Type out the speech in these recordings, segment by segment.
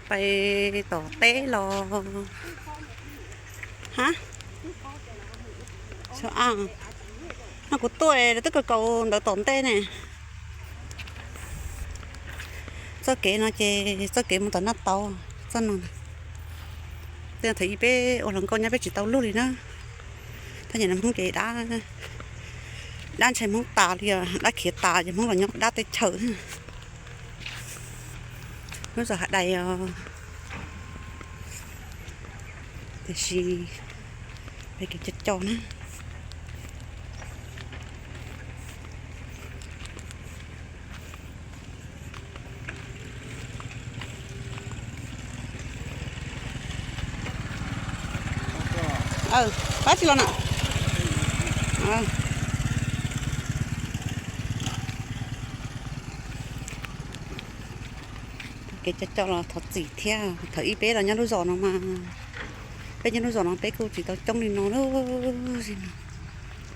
Pais tom teb los. Ha, no kuv tuaj lawv twb kaus kaus ntawd tom ntej ne. Txoj kev no ces txoj kev mus tom Naj Tauv txoj no. Tej thaum ub peb ua hluas nkauj nyob peb tsis tau luag li na. Thaj yeej no Hmoob ces dab ntshai Hmoob tas li os, dab khiav tas ces Hmoob los nyob dab teb chaws. Lub zos Hav Dais os, tiam sis peb kev cog cog na. Pab tsis los na. Kev cog cog los thov txim thiab. Thaum ub peb los nyob lub zos no mas, peb nyob lub zos no peb kuj tsis tau coob li no lawm.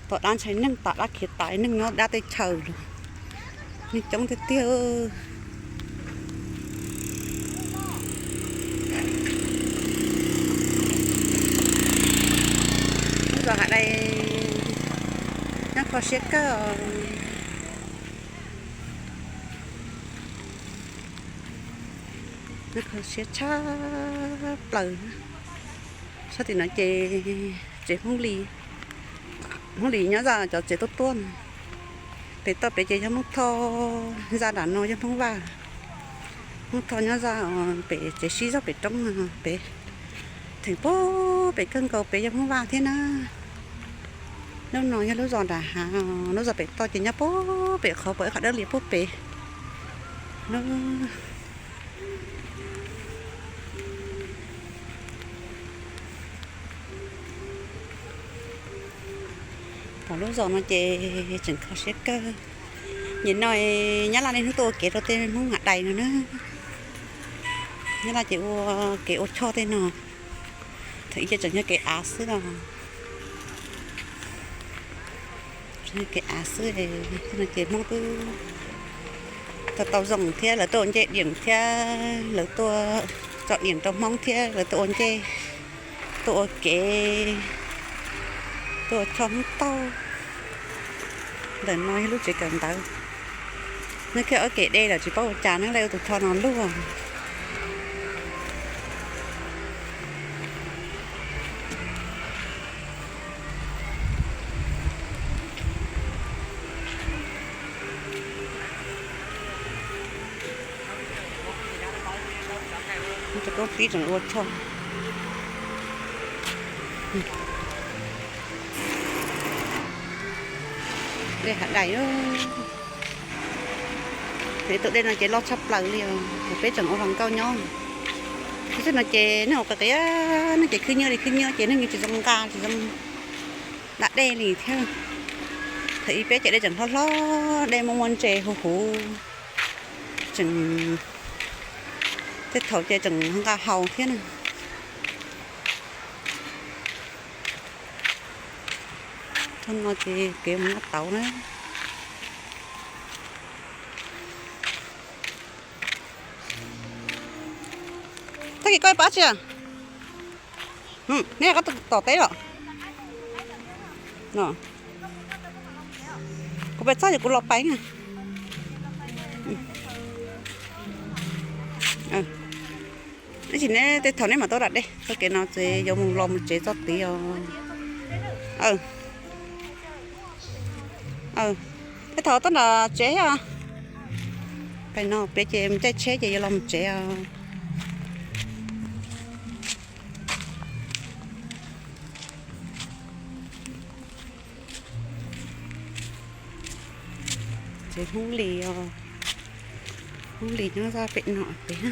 Tom dab ntshai neeg tas dab khiav tas neeg nyob dab teb chaws los neeg coob tiag tiag. Lub zos Hav Dais nyob kho siab kawg. Nyob kho siab tshaj plaws. Sab tim no ces tsev Hmoob Lis, Hmoob Lis nyob zaj cov tsev tuaj tuaj na. Pem toj pem ces yog Hmoob Thoj, zaj nram no yog Hmoob Vaj. Hmoob Thoj nyob zaj pem tsev sib zog pem roob pem, theem pem kawg nkaus pem yog Hmoob Vaj thiab na. Lub no yog lub zos nram hav, lub zos pem toj ces nyob pem qhov pem qhov dawb lias pem. Pom lub zos no ces tseem kho siab kawg. Nim no Nyab Laj niaj hnub tuaj ua kev rau tej Hmoob Hav Dais no na. Nyab Laj ces ua kev ua choj tej no. Thaum ub ces tseem yog kev av xwb os. Kev av xwb no ces Hmoob twb tau tau zoo thiab, lawv tuaj ua ncej diam thiab, lawv tuaj tso diam rau Hmoob thiab, lawv tuaj ua ncej, tuaj ua kev, tuaj ua choj Hmoob tauj. Ntawm no yog lub tsev kawm ntawv. Nws khiav ob kev dej lawm tsis paub ua cas nws li ua tus choj no luaj. Cov koob tib tseem ua choj. Dej Hav Dais. Tus dej no ces loj tshaj plaws li os, thaum peb tseem ua hluas nkauj nyob. Xwb no ces neeg ua qias qias, neeg ces khwb nyiab li khwb nyiab ces neeg yeej tsis zoo nqa tsis zoo da dej li thiab. Thaum ub peb ces dej tseem hlob hlob, dej muaj muaj ntses huv huv, tseem, tej thaum ces tseem nqa haus thiab na. Thaum no ces kev mus Naj Tauv na. Tag kis koj pab tsi? Neb koj tom teb los? Kuv pais txog ces kuv los pais na. Ib sim neb tej thaum neb mam tuaj da dej, txoj kev no ces yuav mus los mus tsev txoj tid os. Tej thaum tuaj nram tsev os. Pem no peb ces mus caij tsheb ces yuav los mus tsev os. Tsev Hmoob Lis os. Hmoob Lis nyob zaj pem no pem na.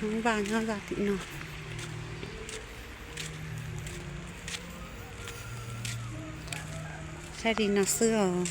Hmoob Vaj nyob zaj tim no. Saib li no xwb os.